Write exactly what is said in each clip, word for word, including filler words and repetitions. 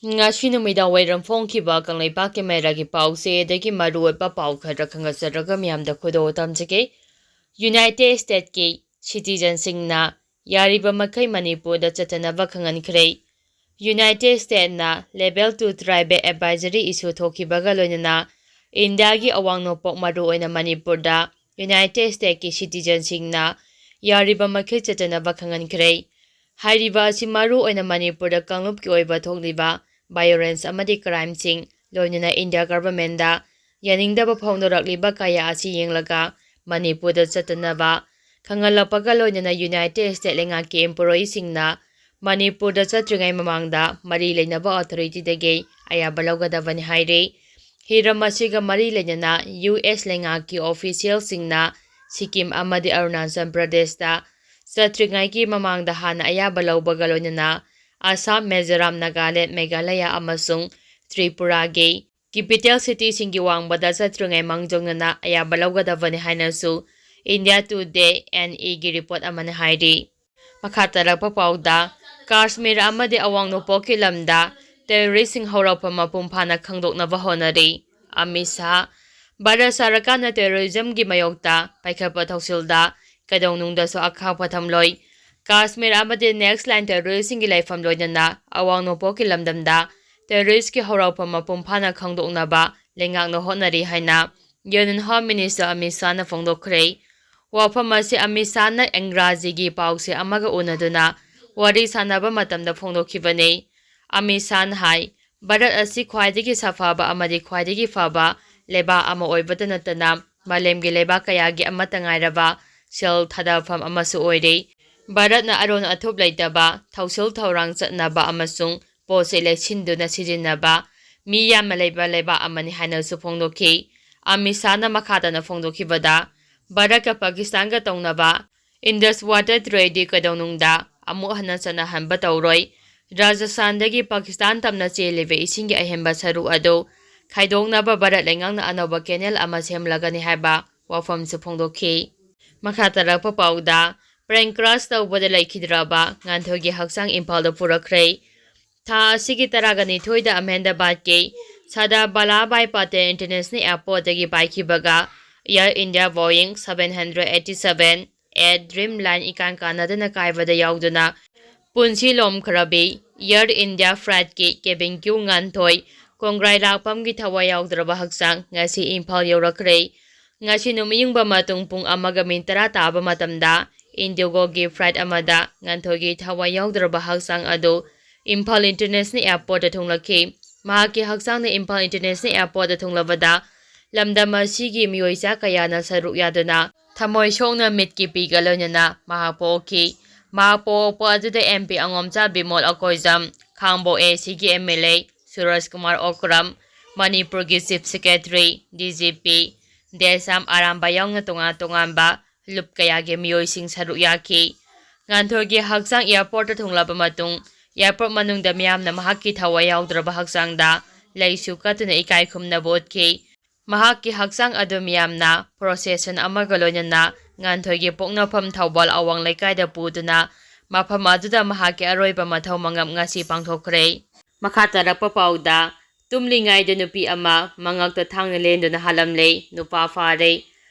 ꯉꯁꯤ ꯅꯨꯃꯤꯗꯥꯡ ꯋꯥꯏꯔꯝ ꯐꯣꯡꯈꯤꯕ ꯀꯪꯂꯩꯄꯥꯛꯀꯤ ꯃꯩꯔꯥꯒꯤ ꯄꯥꯎꯆꯦꯗꯒꯤ ꯃꯔꯨꯑꯣꯏꯕ ꯄꯥꯎ ꯈꯔ ꯈꯪꯍꯟꯖꯔꯒ ꯃꯤꯌꯥꯝꯗ ꯈꯨꯗꯣꯜ ꯇꯝꯖꯒꯦ꯫ ꯌꯨꯅꯥꯏꯇꯦꯗ ꯁ꯭ꯇꯦꯠꯀꯤ ꯁꯤꯇꯤꯖꯟꯁꯤꯡꯅ ꯌꯥꯔꯤꯕ ꯃꯈꯩ ꯃꯅꯤꯄꯨꯔꯗ ꯆꯠꯇꯅꯕ ꯈꯪꯍꯟꯈ꯭ꯔꯦ꯫ ꯌꯨꯅꯥꯏꯇꯦꯗ ꯁ꯭ꯇꯦꯠꯅ Level two Tribal Advisory issue ꯊꯣꯛꯈꯤꯕꯒ ꯂꯣꯏꯅꯅ ꯏꯟꯗꯤꯌꯥꯒꯤ ꯑꯋꯥꯡ ꯅꯣꯡꯄꯣꯛ, ꯃꯔꯨꯑꯣꯏꯅ ꯃꯅꯤꯄꯨꯔꯗ ꯌꯨꯅꯥꯏꯇꯦꯗ ꯁ꯭ꯇꯦꯠꯀꯤ ꯁꯤꯇꯤꯖꯟꯁꯤꯡꯅ ꯌꯥꯔꯤꯕ ꯃꯈꯩ ꯆꯠꯇꯅꯕ ꯈꯪꯍꯟꯈ꯭ꯔꯦ꯫ ꯍꯥꯏꯔꯤꯕ ꯑꯁꯤ ꯃꯔꯨ ꯑꯣꯏꯅ ꯃꯅꯤꯄꯨꯔꯗ ꯀꯥꯡꯂꯨꯞꯀꯤ ꯑꯣꯏꯕ ꯊꯣꯛꯂꯤꯕ violence ꯑꯃꯗꯤ crimeꯁꯤꯡ, ꯂꯣꯏꯅꯅ ꯏꯟꯗꯤꯌꯥ ꯒꯚꯔꯟꯃꯦꯟꯗ ꯌꯥꯅꯤꯡꯗꯕ ꯐꯣꯡꯗꯣꯔꯛꯂꯤꯕ ꯀꯌꯥ ꯑꯁꯤ ꯌꯦꯡꯂꯒ ꯃꯅꯤꯄꯨꯔꯗ ꯆꯠꯇꯅꯕ ꯈꯪꯍꯜꯂꯛꯄꯒ ꯂꯣꯏꯅꯅ ꯌꯨꯅꯥꯏꯇꯦꯗ ꯁ꯭ꯇꯦꯠ ꯂꯩꯉꯥꯛꯀꯤ employeeꯁꯤꯡꯅ ꯃꯅꯤꯄꯨꯔꯗ ꯆꯠꯇ꯭ꯔꯤꯉꯩ ꯃꯃꯥꯡꯗ ꯃꯔꯤ ꯂꯩꯅꯕ authorityꯗꯒꯤ ꯑꯌꯥꯕ ꯂꯧꯒꯗꯕꯅꯤ ꯍꯥꯏꯔꯤ꯫ ꯍꯤꯔꯝ ꯑꯁꯤꯒ ꯃꯔꯤ ꯂꯩꯅꯅ ꯌꯨ ꯑꯦꯁ ꯂꯩꯉꯥꯛꯀꯤ officialꯁꯤꯡꯅ ꯁꯤꯛꯀꯤꯝ ꯑꯃꯗꯤ ꯑꯔꯨꯅꯥꯆꯜ ꯄ꯭ꯔꯗꯦꯁꯇ ꯆꯠꯇ꯭ꯔꯤꯉꯩꯒꯤ ꯃꯃꯥꯡꯗ ꯍꯥꯟꯅ ꯑꯌꯥꯕ ꯂꯧꯕꯒ ꯂꯣꯏꯅꯅ ꯑꯁꯥꯝ, ꯃꯤꯖꯣꯔꯥꯝ, ꯅꯥꯒꯥꯂꯦꯟꯗ, ꯃꯦꯘꯥꯂꯌꯥ ꯑꯃꯁꯨꯡ ꯇ꯭ꯔꯤꯄꯨꯔꯥꯒꯤ capital cityꯁꯤꯡꯒꯤ ꯋꯥꯡꯃꯗ ꯆꯠꯇ꯭ꯔꯤꯉꯩ ꯃꯥꯡꯖꯧꯅꯅ ꯑꯌꯥꯕ ꯂꯧꯒꯗꯕꯅꯤ ꯍꯥꯏꯅꯁꯨ India Today and Eꯒꯤ report ꯑꯃꯅ ꯍꯥꯏꯔꯤ꯫ ꯃꯈꯥ ꯇꯥꯔꯛꯄ ꯄꯥꯎꯗ, ꯀꯥꯁꯃꯤꯔ ꯑꯃꯗꯤ ꯑꯋꯥꯡ ꯅꯣꯡꯄꯣꯛꯀꯤ ꯂꯝꯗ terroristꯁꯤꯡ ꯍꯧꯔꯛꯐꯝ ꯃꯄꯨꯡ ꯐꯥꯅ ꯈꯪꯗꯣꯛꯅꯕ ꯍꯣꯠꯅꯔꯤ꯫ ꯑꯃꯤꯠ ꯁꯥꯍ꯫ ꯚꯥꯔꯠ ꯁꯔꯀꯥꯔꯅ terrorismꯒꯤ ꯃꯥꯌꯣꯛꯇ ꯄꯥꯏꯈꯠꯄ ꯊꯧꯁꯤꯜꯗ ꯀꯩꯗꯧꯅꯨꯡꯗꯁꯨ ꯑꯈꯥꯛꯄ ꯊꯝꯂꯣꯏ꯫ ꯀꯥꯁꯃꯤꯔ ꯑꯃꯗꯤ next line terroristꯁꯤꯡꯒꯤ ꯂꯩꯐꯝ, ꯂꯣꯏꯅꯅ ꯑꯋꯥꯡ ꯅꯣꯡꯄꯣꯛꯀꯤ ꯂꯝꯗꯝꯗ terroristꯀꯤ ꯍꯧꯔꯛꯐꯝ ꯃꯄꯨꯡ ꯐꯥꯅ ꯈꯪꯗꯣꯛꯅꯕ ꯂꯩꯉꯥꯛꯅ ꯍꯣꯠꯅꯔꯤ ꯍꯥꯏꯅ Union Home Minister ꯑꯃꯤꯠ ꯁꯥꯍꯅ ꯐꯣꯡꯗꯣꯛꯈ꯭ꯔꯦ꯫ ꯋꯥꯐꯝ ꯑꯁꯤ ꯑꯃꯤꯠ ꯁꯥꯍꯅ ꯏꯪꯒ꯭ꯔꯥꯖꯤꯒꯤ ꯄꯥꯎꯆꯦ ꯑꯃꯒ ꯎꯅꯗꯨꯅ ꯋꯥꯔꯤ ꯁꯥꯟꯅꯕ ꯃꯇꯝꯗ ꯐꯣꯡꯗꯣꯛꯈꯤꯕꯅꯤ꯫ ꯑꯃꯤꯠ ꯁꯥꯍꯅ ꯍꯥꯏ, ꯚꯥꯔꯠ ꯑꯁꯤ ꯈ꯭ꯋꯥꯏꯗꯒꯤ ꯁꯥꯐꯕ ꯑꯃꯗꯤ ꯈ꯭ꯋꯥꯏꯗꯒꯤ ꯐꯕ ꯂꯩꯕꯥꯛ ꯑꯃ ꯑꯣꯏꯕꯇ ꯅꯠꯇꯅ ꯃꯥꯂꯦꯝꯒꯤ ꯂꯩꯕꯥꯛ ꯀꯌꯥꯒꯤ ꯑꯃꯠꯇ ꯉꯥꯏꯔꯕ ꯁꯦꯜ ꯊꯥꯗꯐꯝ ꯑꯃꯁꯨ ꯑꯣꯏꯔꯤ꯫ ꯚꯥꯔꯠꯅ ꯑꯔꯣꯟ ꯑꯊꯨꯞ ꯂꯩꯇꯕ ꯊꯧꯁꯤꯜ ꯊꯧꯔꯥꯡ ꯆꯠꯅꯕ ꯑꯃꯁꯨꯡ ꯄꯣꯠ ꯆꯩ ꯂꯩꯁꯤꯟꯗꯨꯅ ꯁꯤꯖꯤꯟꯅꯕ ꯃꯤ ꯌꯥꯝꯅ ꯂꯩꯕ ꯂꯩꯕꯥꯛ ꯑꯃꯅꯤ ꯍꯥꯏꯅꯁꯨ ꯐꯣꯡꯗꯣꯛꯈꯤ꯫ ꯑꯃꯤꯠ ꯁꯥꯍꯅ ꯃꯈꯥ ꯇꯥꯅ ꯐꯣꯡꯗꯣꯛꯈꯤꯕꯗ, ꯚꯥꯔꯠꯀ ꯄꯥꯀꯤꯁꯇꯥꯟꯒ ꯇꯧꯅꯕ Indus Water Treaty ꯀꯩꯗꯧꯅꯨꯡꯗ ꯑꯃꯨꯛ ꯍꯟꯅ ꯆꯠꯅꯍꯟꯕ ꯇꯧꯔꯣꯏ꯫ ꯔꯥꯖꯁꯊꯥꯟꯗꯒꯤ ꯄꯥꯀꯤꯁꯇꯥꯟ ꯇꯝꯅ ꯆꯦꯜꯂꯤꯕ ꯏꯁꯤꯡꯒꯤ ꯑꯍꯦꯟꯕ ꯁꯔꯨꯛ ꯑꯗꯨ ꯈꯥꯏꯗꯣꯛꯅꯕ ꯚꯥꯔꯠ ꯂꯩꯉꯥꯛꯅ ꯑꯅꯧꯕ canal ꯑꯃ ꯁꯦꯝꯂꯒꯅꯤ ꯍꯥꯏꯕ ꯋꯥꯐꯝꯁꯨ ꯐꯣꯡꯗꯣꯛꯈꯤ꯫ ꯃꯈꯥ ꯇꯥꯔꯛꯄ ꯄꯥꯎꯗ, plane crash ꯇꯧꯕꯗ ꯂꯩꯈꯤꯗ꯭ꯔꯕ ꯉꯥꯟꯊꯣꯏꯒꯤ ꯍꯛꯆꯥꯡ ꯏꯝꯐꯥꯜꯗ ꯄꯨꯔꯛꯈ꯭ꯔꯦ꯫ ꯊꯥ ꯑꯁꯤꯒꯤ ꯇꯔꯥꯒ ꯅꯤꯊꯣꯏꯗ ꯑꯍꯃꯦꯗꯕꯥꯗꯀꯤ ꯁꯔꯗꯥꯔ ꯕꯜꯂꯥꯚꯚꯥꯏ ꯄꯇꯦꯜ ꯏꯟꯇꯔꯅꯦꯁꯅꯦꯜ ꯑꯦꯌꯔꯄꯣꯔꯠꯇꯒꯤ ꯄꯥꯏꯈꯤꯕꯒ Air India Boeing seven hundred eighty seven A Dreamliner ꯏꯀꯥꯟ ꯀꯥꯟꯅꯗꯅ ꯀꯥꯏꯕꯗ ꯌꯥꯎꯗꯨꯅ ꯄꯨꯟꯁꯤ ꯂꯣꯝꯈ꯭ꯔꯕꯤ Air India flightꯀꯤ cabin crew ꯉꯥꯟꯊꯣꯏ ꯀꯣꯡꯒ꯭ꯔꯥꯏ ꯂꯥꯛꯄꯝꯒꯤ ꯊꯋꯥꯏ ꯌꯥꯎꯗ꯭ꯔꯕ ꯍꯛꯆꯥꯡ ꯉꯁꯤ ꯏꯝꯐꯥꯜ ꯌꯧꯔꯛꯈ꯭ꯔꯦ꯫ ꯉꯁꯤ ꯅꯨꯃꯤꯠꯌꯨꯡꯕ ꯃꯇꯨꯡ ꯄꯨꯡ ꯑꯃꯒ ꯃꯤꯅꯤꯠ ꯇꯔꯥ ꯇꯥꯕ ꯃꯇꯝꯗ IndiGoꯒꯤ flight ꯑꯃꯗ ꯉꯥꯟꯊꯣꯏꯒꯤ ꯊꯋꯥꯏ ꯌꯥꯎꯗ꯭ꯔꯕ ꯍꯛꯆꯥꯡ ꯑꯗꯨ ꯏꯝꯐꯥꯜ ꯏꯟꯇꯔꯅꯦꯁꯅꯦꯜ ꯑꯦꯌꯔꯄꯣꯔꯠꯇ ꯊꯨꯡꯂꯛꯈꯤ꯫ ꯃꯍꯥꯛꯀꯤ ꯍꯛꯆꯥꯡꯅ ꯏꯝꯐꯥꯜ ꯏꯟꯇꯔꯅꯦꯁꯅꯦꯜ ꯑꯦꯌꯔꯄꯣꯔꯠꯇ ꯊꯨꯡꯂꯕꯗ ꯂꯝꯗꯝ ꯑꯁꯤꯒꯤ ꯃꯤꯑꯣꯏ ꯆꯥ ꯀꯌꯥꯅ ꯁꯔꯨꯛ ꯌꯥꯗꯨꯅ ꯊꯃꯣꯏ ꯁꯣꯛꯅ ꯃꯤꯠꯀꯤ ꯄꯤꯒ ꯂꯣꯏꯅꯅ ꯃꯍꯥꯛ ꯄꯣꯛꯈꯤ꯫ ꯃꯍꯥꯛ ꯄꯣꯛꯄ ꯑꯗꯨꯗ MP ꯑꯉꯣꯝꯆꯥ ꯕꯤꯃꯣꯜ ꯑꯀꯣꯏꯖꯝ, ꯈꯥꯡꯕꯣꯛ ACꯒꯤ MLA ꯁꯨꯔꯖ ꯀꯨꯃꯥꯔ ꯑꯣꯀ꯭ꯔꯝ, ꯃꯅꯤꯄꯨꯔꯒꯤ Chief Secretary, DGP, ꯗꯦꯁꯥꯝ ꯑꯔꯥꯝꯕ ꯌꯥꯎꯅ ꯇꯣꯉꯥꯟ ꯇꯣꯉꯥꯟꯕ ꯂꯨꯞ ꯀꯌꯥꯒꯤ ꯃꯤꯑꯣꯏꯁꯤꯡ ꯁꯔꯨꯛ ꯌꯥꯈꯤ꯫ ꯉꯥꯟꯊꯣꯏꯒꯤ ꯍꯛꯆꯥꯡ ꯑꯦꯌꯔꯄꯣꯔꯠꯇ ꯊꯨꯡꯂꯕ ꯃꯇꯨꯡ, ꯑꯦꯌꯔꯄꯣꯔꯠ ꯃꯅꯨꯡꯗ ꯃꯤꯌꯥꯝꯅ ꯃꯍꯥꯛꯀꯤ ꯊꯋꯥꯏ ꯌꯥꯎꯗ꯭ꯔꯕ ꯍꯛꯆꯥꯡꯗ ꯂꯩꯁꯨ ꯀꯠꯇꯨꯅ ꯏꯀꯥꯏ ꯈꯨꯝꯅꯕ ꯎꯠꯈꯤ꯫ ꯃꯍꯥꯛꯀꯤ ꯍꯛꯆꯥꯡ ꯑꯗꯨ ꯃꯤꯌꯥꯝꯅ procession ꯑꯃꯒ ꯂꯣꯏꯅꯅ ꯉꯥꯟꯊꯣꯏꯒꯤ ꯄꯣꯛꯅꯐꯝ ꯊꯧꯕꯥꯜ ꯑꯋꯥꯡ ꯂꯩꯀꯥꯏꯗ ꯄꯨꯗꯨꯅ ꯃꯐꯝ ꯑꯗꯨꯗ ꯃꯍꯥꯛꯀꯤ ꯑꯔꯣꯏꯕ ꯃꯊꯧ ꯃꯉꯝ ꯉꯁꯤ ꯄꯥꯡꯊꯣꯛꯈ꯭ꯔꯦ꯫ ꯃꯈꯥ ꯇꯥꯔꯛꯄ ꯄꯥꯎꯗ, ꯇꯨꯝꯂꯤꯉꯩꯗ ꯅꯨꯄꯤ ꯑꯃ ꯃꯉꯛꯇ ꯊꯥꯡꯅ ꯂꯦꯟꯗꯨꯅ ꯍꯥꯠꯂꯝꯂꯦ, ꯅꯨꯄꯥ ꯐꯥꯔꯦ꯫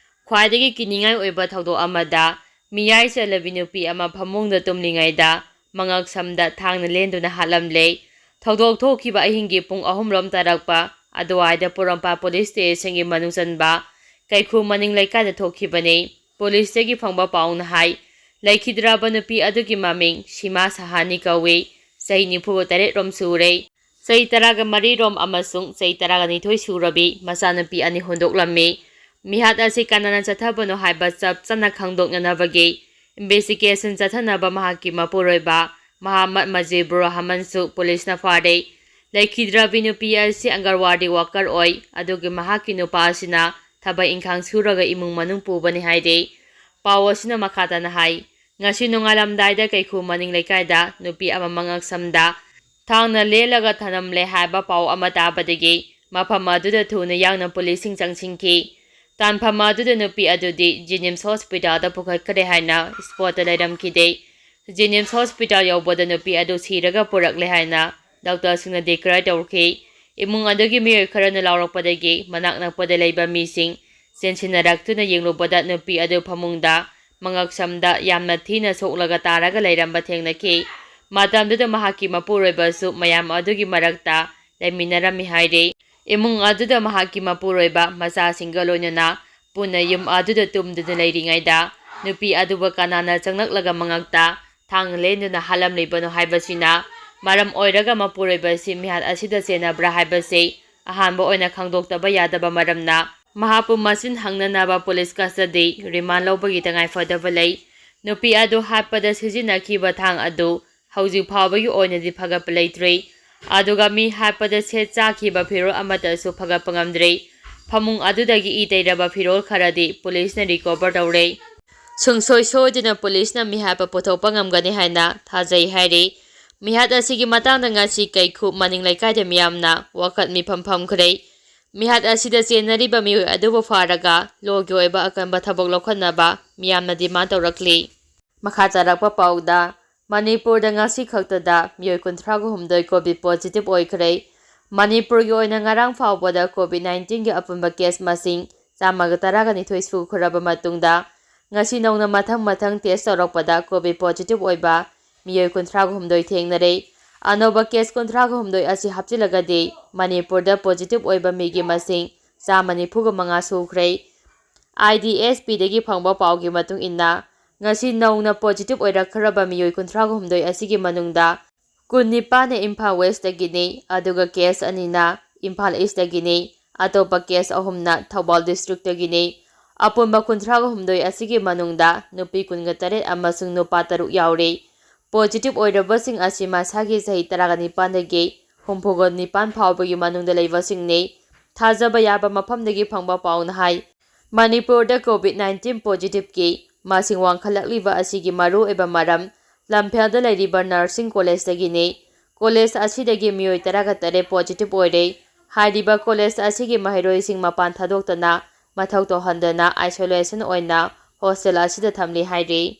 ꯈ꯭ꯋꯥꯏꯗꯒꯤ ꯀꯤꯅꯤꯡꯉꯥꯏ ꯑꯣꯏꯕ ꯊꯧꯗꯣꯛ ꯑꯃꯗ ꯃꯤꯌꯥꯏ ꯆꯜꯂꯕꯤ ꯅꯨꯄꯤ ꯑꯃ ꯐꯃꯨꯡꯗ ꯇꯨꯝꯂꯤꯉꯩꯗ ꯃꯉꯛ ꯁꯝꯗ ꯊꯥꯡꯅ ꯂꯦꯟꯗꯨꯅ ꯍꯥꯠꯂꯝꯂꯦ꯫ ꯊꯧꯗꯣꯛ ꯊꯣꯛꯈꯤꯕ ꯑꯍꯤꯡꯒꯤ ꯄꯨꯡ ꯑꯍꯨꯝ ꯔꯣꯝ ꯇꯥꯔꯛꯄ ꯑꯗꯨꯋꯥꯏꯗ ꯄꯣꯔꯣꯝꯄꯥꯠ ꯄꯨꯂꯤꯁ ꯁ꯭ꯇꯦꯁꯟꯒꯤ ꯃꯅꯨꯡ ꯆꯟꯕ ꯀꯩꯈꯨ ꯃꯅꯤꯡ ꯂꯩꯀꯥꯏꯗ ꯊꯣꯛꯈꯤꯕꯅꯤ꯫ ꯄꯨꯂꯤꯁꯇꯒꯤ ꯐꯪꯕ ꯄꯥꯎꯅ ꯍꯥꯏ, ꯂꯩꯈꯤꯗ꯭ꯔꯕ ꯅꯨꯄꯤ ꯑꯗꯨꯒꯤ ꯃꯃꯤꯡ ꯁꯤꯃꯥ ꯁꯍꯥꯅꯤ ꯀꯧꯏ꯫ ꯆꯍꯤ ꯅꯤꯐꯨ ꯇꯔꯦꯠ ꯔꯣꯝ ꯁꯨꯔꯦ꯫ ꯆꯍꯤ ꯇꯔꯥꯒ ꯃꯔꯤ ꯔꯣꯝ ꯑꯃꯁꯨꯡ ꯆꯍꯤ ꯇꯔꯥꯒ ꯅꯤꯊꯣꯏ ꯁꯨꯔꯕꯤ ꯃꯆꯥꯅꯨꯄꯤ ꯑꯅꯤ ꯍꯨꯟꯗꯣꯛꯂꯝꯃꯤ꯫ ꯃꯤꯍꯥꯠ ꯑꯁꯤ ꯀꯅꯥꯅ ꯆꯠꯊꯕꯅꯣ ꯍꯥꯏꯕ ꯆꯞ ꯆꯥꯅ ꯈꯪꯗꯣꯛꯅꯅꯕꯒꯤ investigation ꯆꯠꯊꯅꯕ ꯃꯍꯥꯛꯀꯤ ꯃꯄꯨꯔꯣꯏꯕ ꯃꯍꯥꯃꯠ ꯃꯖꯤꯕꯨꯔ ꯔꯍꯃꯟꯁꯨ ꯄꯨꯂꯤꯁꯅ ꯐꯥꯔꯦ꯫ ꯂꯩꯈꯤꯗ꯭ꯔꯕꯤ ꯅꯨꯄꯤ ꯑꯁꯤ ꯑꯪꯒꯟꯋꯥꯗꯤ worker ꯑꯣꯏ, ꯑꯗꯨꯒ ꯃꯍꯥꯛꯀꯤ ꯅꯨꯄꯥ ꯑꯁꯤꯅ ꯊꯕꯛ ꯏꯪꯈꯥꯡ ꯁꯨꯔꯒ ꯏꯃꯨꯡ ꯃꯅꯨꯡ ꯄꯨꯕꯅꯤ ꯍꯥꯏꯔꯤ꯫ ꯄꯥꯎ ꯑꯁꯤꯅ ꯃꯈꯥ ꯇꯥꯅ ꯍꯥꯏ, ꯉꯁꯤ ꯅꯣꯡꯉꯥꯜꯂꯝꯗꯥꯏꯗ ꯀꯩꯈꯨ ꯃꯅꯤꯡ ꯂꯩꯀꯥꯏꯗ ꯅꯨꯄꯤ ꯑꯃ ꯃꯉꯛ ꯁꯝꯗ ꯊꯥꯡꯅ ꯂꯦꯜꯂꯒ ꯊꯅꯝꯂꯦ ꯍꯥꯏꯕ ꯄꯥꯎ ꯑꯃ ꯇꯥꯕꯗꯒꯤ ꯃꯐꯝ ꯑꯗꯨꯗ ꯊꯨꯅ ꯌꯥꯡꯅ ꯄꯨꯂꯤꯁꯁꯤꯡ ꯆꯪꯁꯤꯟꯈꯤ꯫ ꯇꯥꯟꯐꯝ ꯑꯗꯨꯗ ꯅꯨꯄꯤ ꯑꯗꯨꯗꯤ ꯖꯦꯅꯤꯝꯁ ꯍꯣꯁꯄꯤꯇꯥꯜꯗ ꯄꯨꯈꯠꯈ꯭ꯔꯦ ꯍꯥꯏꯅ spotꯇ ꯂꯩꯔꯝꯈꯤꯗꯦ꯫ ꯖꯦꯅꯤꯝꯁ ꯍꯣꯁꯄꯤꯇꯥꯜ ꯌꯧꯕꯗ ꯅꯨꯄꯤ ꯑꯗꯨ ꯁꯤꯔꯒ ꯄꯨꯔꯛꯂꯦ ꯍꯥꯏꯅ ꯗꯣꯛꯇꯔꯁꯤꯡꯅ declare ꯇꯧꯈꯤ꯫ ꯏꯃꯨꯡ ꯑꯗꯨꯒꯤ ꯃꯤꯑꯣꯏ ꯈꯔꯅ ꯂꯥꯎꯔꯛꯄꯗꯒꯤ ꯃꯅꯥꯛ ꯅꯛꯄꯗ ꯂꯩꯕ ꯃꯤꯁꯤꯡ ꯆꯦꯟꯁꯤꯟꯅꯔꯛꯇꯨꯅ ꯌꯦꯡꯂꯨꯕꯗ ꯅꯨꯄꯤ ꯑꯗꯨ ꯐꯃꯨꯡꯗ ꯃꯉꯛ ꯁꯝꯗ ꯌꯥꯝꯅ ꯊꯤꯅ ꯁꯣꯛꯂꯒ ꯇꯥꯔꯒ ꯂꯩꯔꯝꯕ ꯊꯦꯡꯅꯈꯤ꯫ ꯃꯇꯝꯗꯨꯗ ꯃꯍꯥꯛꯀꯤ ꯃꯄꯨꯔꯣꯏꯕꯁꯨ ꯃꯌꯥꯝ ꯑꯗꯨꯒꯤ ꯃꯔꯛꯇ ꯂꯩꯃꯤꯟꯅꯔꯝꯃꯤ ꯍꯥꯏꯔꯤ꯫ ꯏꯃꯨꯡ ꯑꯗꯨꯗ ꯃꯍꯥꯛꯀꯤ ꯃꯄꯨꯔꯣꯏꯕ ꯃꯆꯥꯁꯤꯡꯒ ꯂꯣꯏꯅꯅ ꯄꯨꯟꯅ ꯌꯨꯝ ꯑꯗꯨꯗ ꯇꯨꯝꯗꯨꯅ ꯂꯩꯔꯤꯉꯩꯗ ꯅꯨꯄꯤ ꯑꯗꯨꯕꯨ ꯀꯅꯥꯅ ꯆꯪꯂꯛꯂꯒ ꯃꯉꯛꯇ ꯊꯥꯡ ꯂꯦꯟꯗꯨꯅ ꯍꯥꯠꯂꯝꯂꯤꯕꯅꯣ ꯍꯥꯏꯕꯁꯤꯅ ꯃꯔꯝ ꯑꯣꯏꯔꯒ ꯃꯄꯨꯔꯣꯏꯕꯁꯤ ꯃꯤꯍꯥꯠ ꯑꯁꯤꯗ ꯆꯦꯟꯅꯕ꯭ꯔꯥ ꯍꯥꯏꯕꯁꯤ ꯑꯍꯥꯟꯕ ꯑꯣꯏꯅ ꯈꯪꯗꯣꯛꯇꯕ ꯌꯥꯗꯕ ꯃꯔꯝꯅ ꯃꯍꯥꯛꯄꯨ ꯃꯁꯤꯟ ꯍꯪꯅꯅꯕ police custody remand ꯂꯧꯕꯒꯤ ꯇꯉꯥꯏꯐꯗꯕ ꯂꯩ꯫ ꯅꯨꯄꯤ ꯑꯗꯨ ꯍꯥꯠꯄꯗ ꯁꯤꯖꯤꯟꯅꯈꯤꯕ ꯊꯥꯡ ꯑꯗꯨ ꯍꯧꯖꯤꯛ ꯐꯥꯎꯕꯒꯤ ꯑꯣꯏꯅꯗꯤ ꯐꯒꯠꯄ ꯂꯩꯇ꯭ꯔꯤ꯫ ꯑꯗꯨꯒ ꯃꯤ ꯍꯥꯠꯄꯗ ꯁꯦꯠ ꯆꯥꯈꯤꯕ ꯐꯤꯔꯣꯜ ꯑꯃꯠꯇꯁꯨ ꯐꯒꯠꯄ ꯉꯝꯗ꯭ꯔꯤ꯫ ꯐꯃꯨꯡ ꯑꯗꯨꯗꯒꯤ ꯏ ꯇꯩꯔꯕ ꯐꯤꯔꯣꯜ ꯈꯔꯗꯤ policeꯅ recover ꯇꯧꯔꯦ꯫ ꯁꯨꯡꯁꯣꯏ ꯁꯣꯏꯗꯅ policeꯅ ꯃꯤꯍꯥꯠꯄ ꯄꯨꯊꯣꯛꯄ ꯉꯝꯒꯅꯤ ꯍꯥꯏꯅ ꯊꯥꯖꯩ ꯍꯥꯏꯔꯤ꯫ ꯃꯤꯍꯥꯠ ꯑꯁꯤꯒꯤ ꯃꯇꯥꯡꯗ ꯉꯁꯤ ꯀꯩꯈꯨ ꯃꯅꯤꯡ ꯂꯩꯀꯥꯏꯗ ꯃꯤꯌꯥꯝꯅ ꯋꯥꯀꯠ ꯃꯤꯐꯝ ꯐꯝꯈ꯭ꯔꯦ꯫ ꯃꯤꯍꯥꯠ ꯑꯁꯤꯗ ꯆꯦꯟꯅꯔꯤꯕ ꯃꯤꯑꯣꯏ ꯑꯗꯨꯕꯨ ꯐꯥꯔꯒ lawꯒꯤ ꯑꯣꯏꯕ ꯑꯀꯟꯕ ꯊꯕꯛ ꯂꯧꯈꯠꯅꯕ ꯃꯤꯌꯥꯝꯅ demand ꯇꯧꯔꯛꯂꯤ꯫ ꯃꯈꯥ ꯇꯥꯔꯛꯄ ꯄꯥꯎꯗ, ꯃꯅꯤꯄꯨꯔꯗ ꯉꯁꯤ ꯈꯛꯇꯗ ꯃꯤꯑꯣꯏ ꯀꯨꯟꯊ꯭ꯔꯥꯒ ꯍꯨꯝꯗꯣꯏ COVID positive ꯑꯣꯏꯈ꯭ꯔꯦ꯫ ꯃꯅꯤꯄꯨꯔꯒꯤ ꯑꯣꯏꯅ ꯉꯔꯥꯡ ꯐꯥꯎꯕꯗ COVID nineteenꯒꯤ ꯑꯄꯨꯟꯕ case ꯃꯁꯤꯡ ꯆꯥꯝꯃꯒ ꯇꯔꯥꯒ ꯅꯤꯊꯣꯏ ꯁꯨꯈ꯭ꯔꯕ ꯃꯇꯨꯡꯗ, ꯉꯁꯤ ꯅꯧꯅ ꯃꯊꯪ ꯃꯊꯪ test ꯇꯧꯔꯛꯄꯗ COVID positive ꯑꯣꯏꯕ ꯃꯤꯑꯣꯏ ꯀꯨꯟꯊ꯭ꯔꯥꯒ ꯍꯨꯝꯗꯣꯏ ꯊꯦꯡꯅꯔꯦ꯫ ꯑꯅꯧꯕ case ꯀꯨꯟꯊ꯭ꯔꯥꯒ ꯍꯨꯝꯗꯣꯏ ꯑꯁꯤ ꯍꯥꯞꯆꯤꯜꯂꯒꯗꯤ ꯃꯅꯤꯄꯨꯔꯗ positive ꯑꯣꯏꯕ ꯃꯤꯒꯤ ꯃꯁꯤꯡ ꯆꯥꯝꯃ ꯅꯤꯐꯨꯒ ꯃꯉꯥ ꯁꯨꯈ꯭ꯔꯦ꯫ IDSPꯗꯒꯤ ꯐꯪꯕ ꯄꯥꯎꯒꯤ ꯃꯇꯨꯡ ꯏꯟꯅ, ꯉꯁꯤ ꯅꯧꯅ positive ꯑꯣꯏꯔꯛꯈ꯭ꯔꯕ ꯃꯤꯑꯣꯏ ꯀꯨꯟꯊ꯭ꯔꯥꯒ ꯍꯨꯝꯗꯣꯏ ꯑꯁꯤꯒꯤ ꯃꯅꯨꯡꯗ ꯀꯨꯟꯅꯤꯄꯥꯟꯅ ꯏꯝꯐꯥꯜ Westꯇꯒꯤꯅꯤ, ꯑꯗꯨꯒ case ꯑꯅꯤꯅ ꯏꯝꯐꯥꯜ Eastꯇꯒꯤꯅꯤ꯫ ꯑꯇꯣꯞꯄ case ꯑꯍꯨꯝꯅ ꯊꯧꯕꯥꯜ districtꯇꯒꯤꯅꯤ꯫ ꯑꯄꯨꯟꯕ ꯀꯨꯟꯊ꯭ꯔꯥꯒ ꯍꯨꯝꯗꯣꯏ ꯑꯁꯤꯒꯤ ꯃꯅꯨꯡꯗ ꯅꯨꯄꯤ ꯀꯨꯟꯒ ꯇꯔꯦꯠ ꯑꯃꯁꯨꯡ ꯅꯨꯄꯥ ꯇꯔꯨꯛ ꯌꯥꯎꯔꯤ꯫ Positive ꯑꯣꯏꯔꯕꯁꯤꯡ ꯑꯁꯤ ꯃꯁꯥꯒꯤ ꯆꯍꯤ ꯇꯔꯥꯒ ꯅꯤꯄꯥꯟꯗꯒꯤ ꯍꯨꯝꯐꯨꯒ ꯅꯤꯄꯥꯟ ꯐꯥꯎꯕꯒꯤ ꯃꯅꯨꯡꯗ ꯂꯩꯕꯁꯤꯡꯅꯤ꯫ ꯊꯥꯖꯕ ꯌꯥꯕ ꯃꯐꯝꯗꯒꯤ ꯐꯪꯕ ꯄꯥꯎꯅ ꯍꯥꯏ, ꯃꯅꯤꯄꯨꯔꯗ COVID nineteen positiveꯀꯤ ꯃꯁꯤꯡ ꯋꯥꯡꯈꯠꯂꯛꯂꯤꯕ ꯑꯁꯤꯒꯤ ꯃꯔꯨꯑꯣꯏꯕ ꯃꯔꯝ ꯂꯝꯐꯦꯜꯗ ꯂꯩꯔꯤꯕ nursing collegeꯇꯒꯤꯅꯤ꯫ College ꯑꯁꯤꯗꯒꯤ ꯃꯤꯑꯣꯏ ꯇꯔꯥꯒ ꯇꯔꯦꯠ positive ꯑꯣꯏꯔꯦ꯫ ꯍꯥꯏꯔꯤꯕ college ꯑꯁꯤꯒꯤ ꯃꯍꯩꯔꯣꯏꯁꯤꯡ ꯃꯄꯥꯟ ꯊꯥꯗꯣꯛꯇꯅ ꯃꯊꯧ ꯇꯧꯍꯟꯗꯅ isolation ꯑꯣꯏꯅ hostel ꯑꯁꯤꯗ ꯊꯝꯂꯤ ꯍꯥꯏꯔꯤ꯫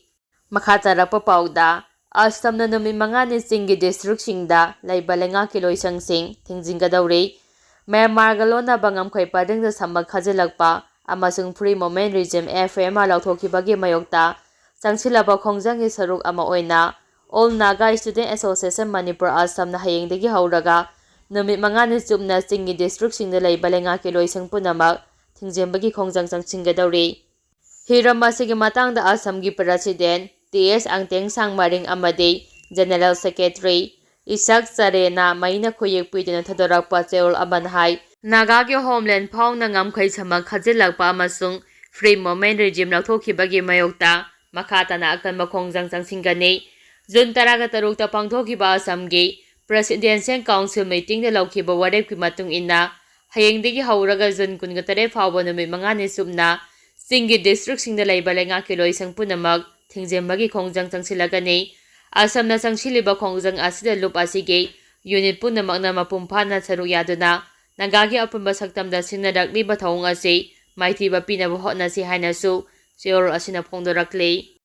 ꯃꯈꯥ ꯇꯥꯔꯛꯄ ꯄꯥꯎꯗ, ꯑꯁꯥꯝꯅ ꯅꯨꯃꯤꯠ ꯃꯉꯥꯅꯤ ꯆꯤꯡꯒꯤ ꯗꯤꯁꯇ꯭ꯔꯤꯛꯁꯤꯡꯗ ꯂꯩꯕ ꯂꯩꯉꯥꯛꯀꯤ ꯂꯣꯏꯁꯪꯁꯤꯡ ꯊꯤꯡꯖꯤꯟꯒꯗꯧꯔꯤ꯫ ꯃ꯭ꯌꯥꯟꯃꯥꯔꯒ ꯂꯣꯟꯅꯕ ꯉꯝꯈꯩ ꯄꯔꯤꯡꯗ ꯁꯝꯃꯛ ꯈꯥꯖꯤꯜꯂꯛꯄ ꯑꯃꯁꯨꯡ Free Movement Regime, F M R, ꯂꯧꯊꯣꯛꯈꯤꯕꯒꯤ ꯃꯥꯌꯣꯛꯇ ꯆꯪꯁꯤꯜꯂꯕ ꯈꯣꯡꯖꯪꯒꯤ ꯁꯔꯨꯛ ꯑꯃ ꯑꯣꯏꯅ All Naga Student Association Manipur, ꯑꯁꯥꯝꯅ ꯍꯌꯦꯡꯗꯒꯤ ꯍꯧꯔꯒ ꯅꯨꯃꯤꯠ ꯃꯉꯥꯅꯤ ꯆꯨꯞꯅ ꯆꯤꯡꯒꯤ ꯗꯤꯁꯇ꯭ꯔꯤꯛꯁꯤꯡꯗ ꯂꯩꯕ ꯂꯩꯉꯥꯛꯀꯤ ꯂꯣꯏꯁꯪ ꯄꯨꯝꯅꯃꯛ ꯊꯤꯡꯖꯤꯟꯕꯒꯤ ꯈꯣꯡꯖꯪ ꯆꯪꯁꯤꯟꯒꯗꯧꯔꯤ꯫ ꯍꯤꯔꯝ ꯑꯁꯤꯒꯤ ꯃꯇꯥꯡꯗ ꯑꯁꯥꯝꯒꯤ President T S ꯑꯪꯇꯦꯡ ꯁꯥꯡꯃꯥꯔꯤꯡ ꯑꯃꯗꯤ General Secretary ꯏꯁꯥꯛ ꯆꯔꯦꯅ ꯃꯩꯅ ꯈꯨꯌꯦꯛ ꯄꯤꯗꯨꯅ ꯊꯥꯗꯣꯔꯛꯄ ꯆꯦꯔꯣꯜ ꯑꯃꯅ ꯍꯥꯏ, ꯅꯥꯒꯥꯒꯤ ꯍꯣꯝꯂꯦꯟ ꯐꯥꯎꯅ ꯉꯝꯈꯩ ꯁꯝꯃꯛ ꯈꯥꯖꯤꯜꯂꯛꯄ ꯑꯃꯁꯨꯡ Free Movement Regime ꯂꯧꯊꯣꯛꯈꯤꯕꯒꯤ ꯃꯥꯌꯣꯛꯇ ꯃꯈꯥ ꯇꯥꯅ ꯑꯀꯟꯕ ꯈꯣꯡꯖꯪ ꯆꯪꯁꯤꯟꯒꯅꯤ꯫ ꯖꯨꯟ ꯇꯔꯥꯒ ꯇꯔꯨꯛꯇ ꯄꯥꯡꯊꯣꯛꯈꯤꯕ ꯑꯁꯥꯝꯒꯤ Presidential Council meetingꯗ ꯂꯧꯈꯤꯕ ꯋꯥꯔꯦꯞꯀꯤ ꯃꯇꯨꯡ ꯏꯟꯅ, ꯍꯌꯦꯡꯗꯒꯤ ꯍꯧꯔꯒ ꯖꯨꯟ ꯀꯨꯟꯒ ꯇꯔꯦꯠ ꯐꯥꯎꯕ ꯅꯨꯃꯤꯠ ꯃꯉꯥꯅꯤ ꯆꯨꯞꯅ ꯆꯤꯡꯒꯤ ꯗꯤꯁꯇ꯭ꯔꯤꯛꯁꯤꯡꯗ ꯂꯩꯕ ꯂꯩꯉꯥꯛꯀꯤ ꯂꯣꯏꯁꯪ ꯄꯨꯝꯅꯃꯛ ꯊꯤꯡꯖꯤꯟꯕꯒꯤ ꯈꯣꯡꯖꯪ ꯆꯪꯁꯤꯜꯂꯒꯅꯤ꯫ ꯑꯁꯥꯝꯅ ꯆꯪꯁꯤꯜꯂꯤꯕ ꯈꯣꯡꯖꯪ ꯑꯁꯤꯗ ꯂꯨꯞ ꯑꯁꯤꯒꯤ ꯌꯨꯅꯤꯠ ꯄꯨꯝꯅꯃꯛꯅ ꯃꯄꯨꯡ ꯐꯥꯅ ꯁꯔꯨꯛ ꯌꯥꯗꯨꯅ ꯅꯥꯒꯥꯒꯤ ꯑꯄꯨꯟꯕ ꯁꯛꯇꯝꯗ ꯁꯤꯖꯤꯟꯅꯔꯛꯂꯤꯕ ꯊꯧꯑꯣꯡ ꯑꯁꯤ ꯃꯥꯏꯊꯤꯕ ꯄꯤꯅꯕ ꯍꯣꯠꯅꯁꯤ ꯍꯥꯏꯅꯁꯨ ꯆꯦꯔꯣꯜ ꯑꯁꯤꯅ ꯐꯣꯡꯗꯣꯔꯛꯂꯤ꯫